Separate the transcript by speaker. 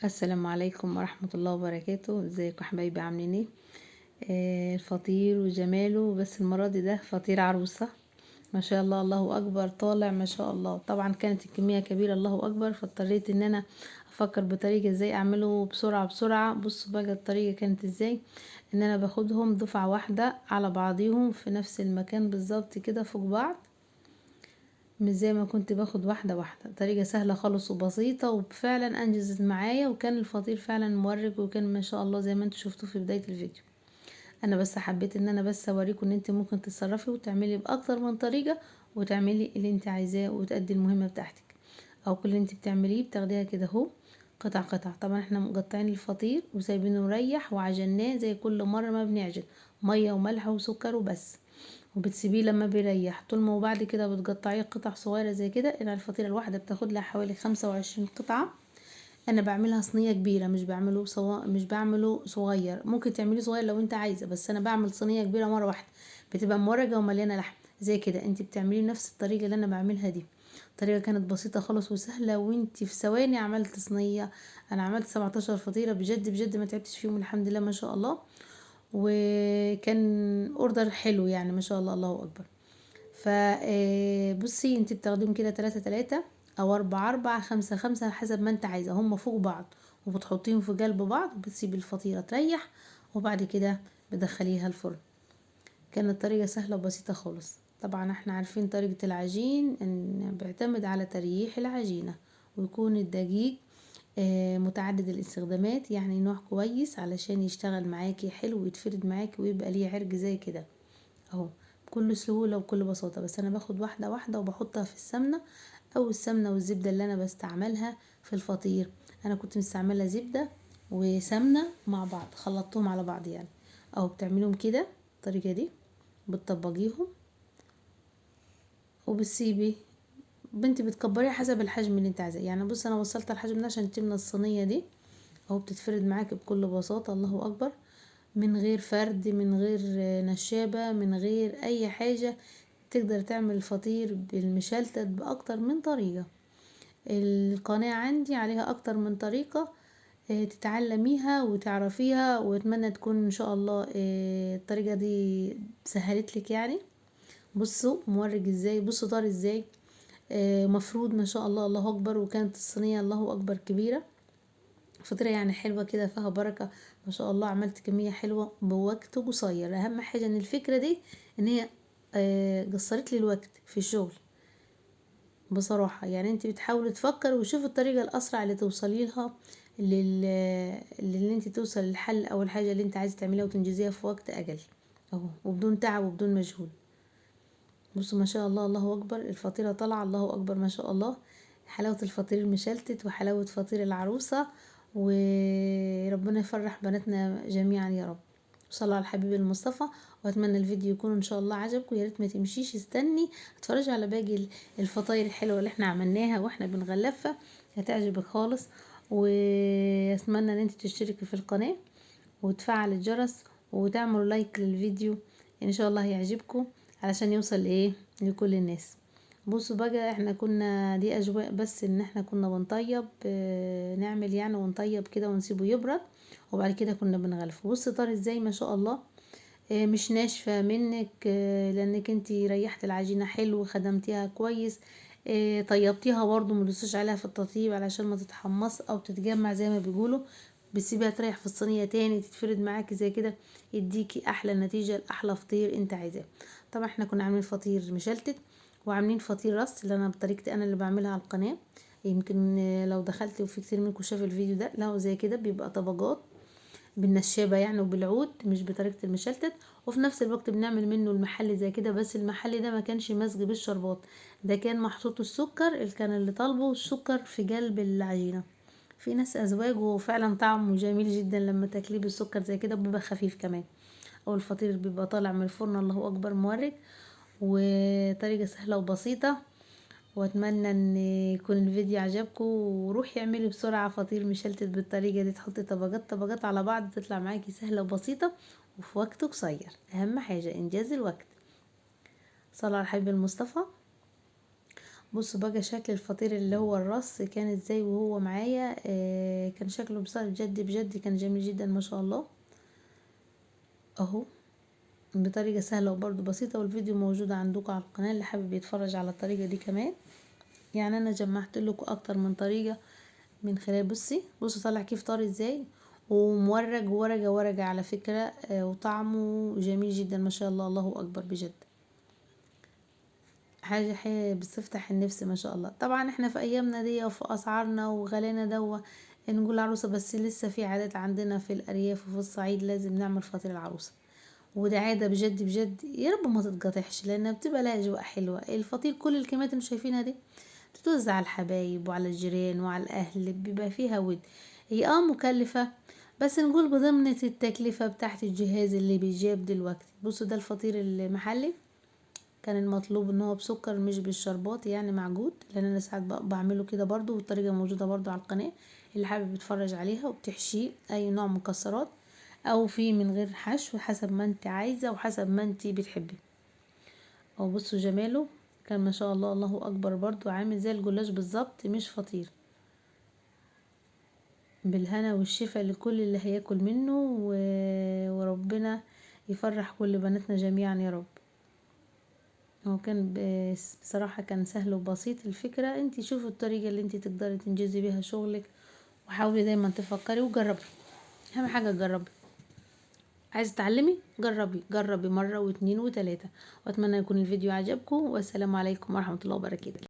Speaker 1: السلام عليكم ورحمة الله وبركاته. ازيكم حبايبي، عاملين ايه؟ الفطير وجماله، بس المرة دي ده فطير عروسة ما شاء الله، الله اكبر، طالع ما شاء الله. طبعا كانت الكمية كبيرة الله اكبر، فاضطريت ان انا افكر بطريقة ازاي اعمله بسرعة بسرعة. بصوا بقى الطريقة كانت ازاي، ان انا باخدهم دفعة واحدة على بعضيهم في نفس المكان بالظبط كده فوق بعض، مش زي ما كنت باخد واحدة واحدة. طريقة سهلة خالص وبسيطة، وفعلا انجزت معايا، وكان الفطير فعلا مورق، وكان ما شاء الله زي ما انتوا شفتوه في بداية الفيديو. انا بس حبيت ان انا بس اوريكم ان انت ممكن تتصرفي وتعملي باكتر من طريقة، وتعملي اللي انت عايزاه وتأدي المهمة بتاعتك، او كل اللي انت بتعمليه بتاخديها كده اهو قطع قطع. طبعا احنا مقطعين الفطير وسايبينه يريح وعجناه زي كل مرة ما بنعجن، مية وملح وسكر وبس، وبتسيبيه لما بيريح طول ما هو. بعد كده بتقطعيه قطع صغيرة زي كده. يعني الفطيرة الواحدة بتاخد لها حوالي 25 قطعة. انا بعملها صينية كبيرة، مش بعمله صغير، ممكن تعمليه صغير لو انت عايزة، بس انا بعمل صينية كبيرة مرة واحدة، بتبقى مورقة ومليانة لحم زي كده. انت بتعمليه نفس الطريقة اللي انا بعملها دي. الطريقة كانت بسيطة خالص وسهلة، وانت في ثواني عملت صينية. انا عملت 17 فطيرة بجد بجد، ما تعبتش فيهم الحمد لله ما شاء الله، وكان order حلو يعني ما شاء الله الله اكبر. بصي انت بتاخديهم كده 3 3 او 4 4 5 5 على حسب ما انت عايزة، هم فوق بعض، وبتحطيهم في قلب بعض، وبتسيبي الفطيرة تريح، وبعد كده بتدخليها الفرن. كانت الطريقة سهلة وبسيطة خالص. طبعا احنا عارفين طريقة العجين ان بيعتمد على تريح العجينة، ويكون الدقيق متعدد الاستخدامات، يعني نوع كويس علشان يشتغل معاكي حلو ويتفرد معاكي ويبقى ليه عرق زي كده اهو بكل سهولة وبكل بساطة. بس انا باخد واحدة واحدة وبحطها في السمنة، او السمنة والزبدة اللي انا بستعملها في الفطير. انا كنت مستعملة زبدة وسمنة مع بعض، خلطتهم على بعض يعني اهو. بتعمليهم كده الطريقة دي، بتطبقيهم وبتسيبي بنتي بتكبريها حسب الحجم اللي انت عايزاه. يعني بص انا وصلت الحجم ده عشان تملى الصينية دي اهو، بتتفرد معاكي بكل بساطة الله اكبر، من غير فرد، من غير نشابة، من غير اي حاجة. تقدر تعمل الفطير بالمشلتت باكتر من طريقة. القناة عندي عليها اكتر من طريقة، تتعلميها وتعرفيها، واتمنى تكون ان شاء الله، الطريقة دي سهلت لك يعني. بصوا مورج ازاي، بصوا طار ازاي، مفروض ما شاء الله الله اكبر. وكانت الصينية الله اكبر كبيرة، فطيرة يعني حلوة كده فيها بركة ما شاء الله. عملت كمية حلوة بوقت قصير. اهم حاجة ان الفكرة دي ان هي، قصرت لي الوقت في الشغل بصراحة. يعني انت بتحاولي تفكر وشوفي الطريقة الاسرع اللي توصلي لها للي انت توصل للحل او الحاجة اللي انت عايزة تعمليها وتنجزيها في وقت اقل اهو، وبدون تعب وبدون مجهود. بصوا ما شاء الله الله اكبر، الفطيرة طالعة الله اكبر ما شاء الله. حلاوة الفطير المشلتت وحلاوة فطير العروسة، وربنا يفرح بناتنا جميعا يا رب. وصلوا على الحبيب المصطفى. واتمنى الفيديو يكون ان شاء الله عجبكم. يا ريت ما تمشيش، استني اتفرجي على باقي الفطاير الحلوة اللي احنا عملناها واحنا بنغلفها، هتعجبك خالص. واتمنى ان انت تشتركي في القناة وتفعل الجرس وتعملوا لايك للفيديو، ان شاء الله هيعجبكم علشان يوصل لكل الناس. بصوا بقى احنا كنا دي اجواء بس ان احنا كنا بنطيب، نعمل يعني ونطيب كده ونسيبه يبرد، وبعد كده كنا بنغلفه. بصي طار ازاي ما شاء الله، مش ناشفه منك، لانك انتي ريحت العجينه حلو وخدمتيها كويس، طيبتيها برضو ما دوستيش عليها في التطيب علشان ما تتحمص او تتجمع زي ما بيقولوا. بتسيبيها تريح في الصينيه تاني تتفرد معاكي زي كده، يديكي احلى نتيجه لاحلى فطير انت عايزاه. طبعا احنا كنا عاملين فطير مشلتت وعاملين فطير رص اللي انا بطريقتي انا اللي بعملها على القناه. يمكن لو دخلت وفي كتير منكم شاف الفيديو ده، لا زي كده بيبقى طبقات بالنشابه يعني وبالعود، مش بطريقه المشلتت. وفي نفس الوقت بنعمل منه المحل زي كده، بس المحل ده ما كانش مزج بالشربات، ده كان محطوط السكر اللي كان اللي طالبه السكر في قلب العجينه. في ناس ازواج وفعلا طعمه جميل جدا لما تاكليه بالسكر زي كده، بيبقى خفيف كمان. او الفطير بيبقى طالع من الفرن الله اكبر مورق. وطريقه سهله وبسيطه، واتمنى ان يكون الفيديو عجبكم. وروحي اعملي بسرعه فطير مشلتت بالطريقه دي، تحطي طبقات طبقات على بعض، تطلع معاكي سهله وبسيطه وفي وقت قصير. اهم حاجه انجاز الوقت. صلوا على الحبيب المصطفى. بصوا بقى شكل الفطير اللي هو الرص كان ازاي وهو معايا. كان شكله بصراحة بجد بجد كان جميل جدا ما شاء الله. اهو بطريقة سهلة وبرده بسيطة، والفيديو موجود عندكم على القناة اللي حابب يتفرج على الطريقة دي كمان. يعني انا جمعت لكم اكتر من طريقة من خلال. بصي بصوا طالع كيف طاري ازاي، ومورق ورقة ورقة على فكرة، وطعمه جميل جدا ما شاء الله، الله اكبر بجد. حاجة بتفتح النفس ما شاء الله. طبعا احنا في ايامنا دي وفي اسعارنا وغلانا دوا نقول عروسة، بس لسه في عادات عندنا في الارياف وفي الصعيد لازم نعمل فطير العروسة، وده عادة بجد بجد يا رب ما تتقطعش، لانها بتبقى لها اجواء حلوة. الفطير كل الكميات اللي شايفينها دي بتتوزع على الحبايب وعلى الجيران وعلى الاهل، بيبقى فيها ود. هي مكلفة، بس نقول بضمنة التكلفة بتاعت الجهاز اللي بيجاب دلوقتي. بصوا ده الفطير المحلي كان المطلوب ان هو بسكر مش بالشربات، يعني معجون، لان انا ساعات بعمله كده برضو، والطريقة موجودة برضو على القناة اللي حابب يتفرج عليها. وبتحشيه اي نوع مكسرات او في من غير حشو حسب ما انت عايزة وحسب ما انت بتحبي. او بصوا جماله كان ما شاء الله، الله اكبر، برضو عامل زي الجلاش بالظبط مش فطير. بالهنا والشفا لكل اللي هياكل منه، وربنا يفرح كل بناتنا جميعا يا رب. هو كان بصراحة كان سهل وبسيط الفكرة. انتي شوفي الطريقة اللي انتي تقدري تنجزي بيها شغلك، وحاولي دايما تفكري وجربي. اهم حاجة جربي، عايزة تتعلمي جربي، جربي مرة واتنين وتلاتة. واتمنى يكون الفيديو عجبكم، والسلام عليكم ورحمة الله وبركاته.